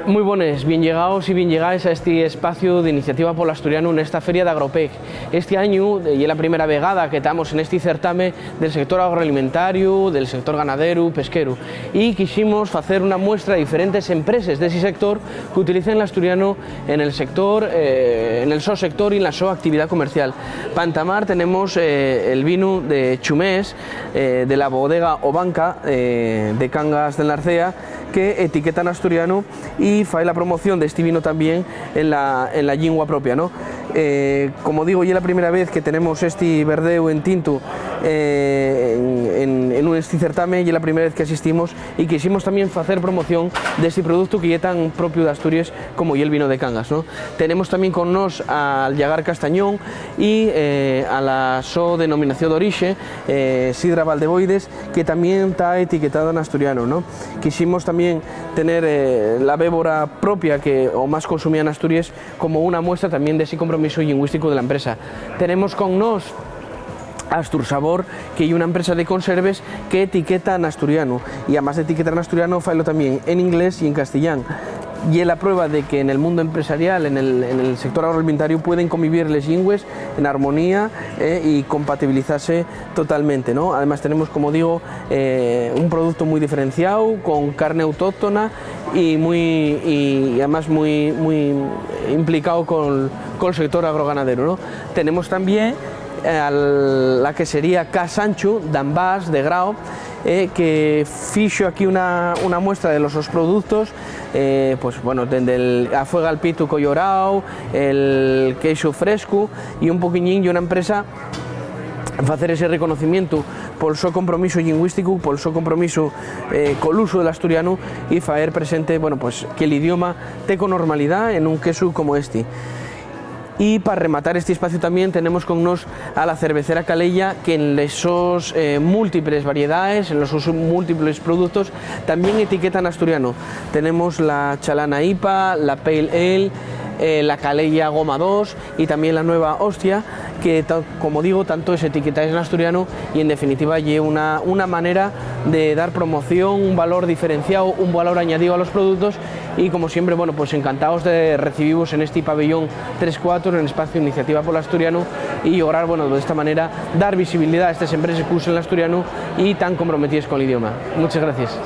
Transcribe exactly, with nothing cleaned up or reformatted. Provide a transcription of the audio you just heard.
Mui bones, bien llegaos y bien llegaes a esti espaciu d'Iniciativa pol Asturianu nesta Feria d'Agropec. Esti añu, eh, ye la primera vegada que tamos en esti certame del sector agroalimentariu, del sector ganaderu, pesqueru, y quiximos facer una muestra de diferentes empreses d'esi sector que utilicen l'asturianu en el sector, eh, en el so sector y en la so actividá comercial. Pa entamar tenemos, eh, el vinu de Chumés, eh, de la bodega Obanca, eh, de Cangas del Narcea, que etiqueta n'asturianu y fai la promoción d'esti vinu tamién en la, en la llingua propia, ¿no? Eh, como digo, ye la primera vez que tenemos esti verdeu en tintu, eh, en, en, en un, esti certame, ye la primera vez que asistimos y quiximos tamién facer promoción d'esti productu que ye tan propiu d'Asturies como ye el vinu de Cangas, ¿no? Tenemos tamién con nós al Llagar Castañón y, eh, a la so denominación d'orixe, eh, Sidra Valdeboides, que tamién ta etiquetada n'asturianu, ¿no? Quiximos tamién tener, eh, la bévora propia que, o más consumida n'Asturies, como una muestra tamién d'esi compromisu llingüísticu de la empresa. Tenemos con nós Astur Sabor, que ye una empresa de conserves que etiqueta n'asturianu, y amás d'etiquetar n'asturianu, failo tamién en inglés y en castellán. Ye la prueba de que en el mundo empresarial, en el, en el sector agroalimentariu, pueden convivir les llingües en armonía, eh, y compatibilizase totalmente, ¿no? Además tenemos, como digo, eh, un producto mui diferenciáu, con carne autóctona y mui, y, y además mui, mui implicáu col, col sector agroganaderu, ¿no? Tenemos tamién, eh, al, la quesería Ca Sanchu, d'Ambás, de Grao, eh, que fixo aquí una, una muestra de los sos productos, eh, pues, bueno, dende el afuega al pitu collorao, el queixu frescu y un poquiñín, y una empresa facer ese reconocimientu pol so compromisu llingüísticu, pol so compromisu, eh, col usu del asturianu y faer presente, bueno, pues, que l'idioma te con normalidá en un quesu como esti. Y pa rematar esti espaciu tamién tenemos con nós a la cervecera Calella, que en les sos, eh, múltiples variedaes, en los sos múltiples productos, tamién etiqueta n'asturianu. Tenemos la Chalana I P A, la Pale Ale, eh, la Calella Goma dos y tamién la Nueva Ostia, que, ta-, como digo, tanto es etiquetaes n'asturianu y, en definitiva, ye una, una manera de dar promoción, un valor diferenciáu, un valor añadíu a los productos y, como siempre, bueno, pues encantaos de recibivos en esti pabellón tres cuatro, en espaciu Iniciativa pol Asturianu, y llograr, bueno, d'esta manera dar visibilidá a estes empreses que usen l'asturianu y tan comprometíes col idioma. Muchas gracias.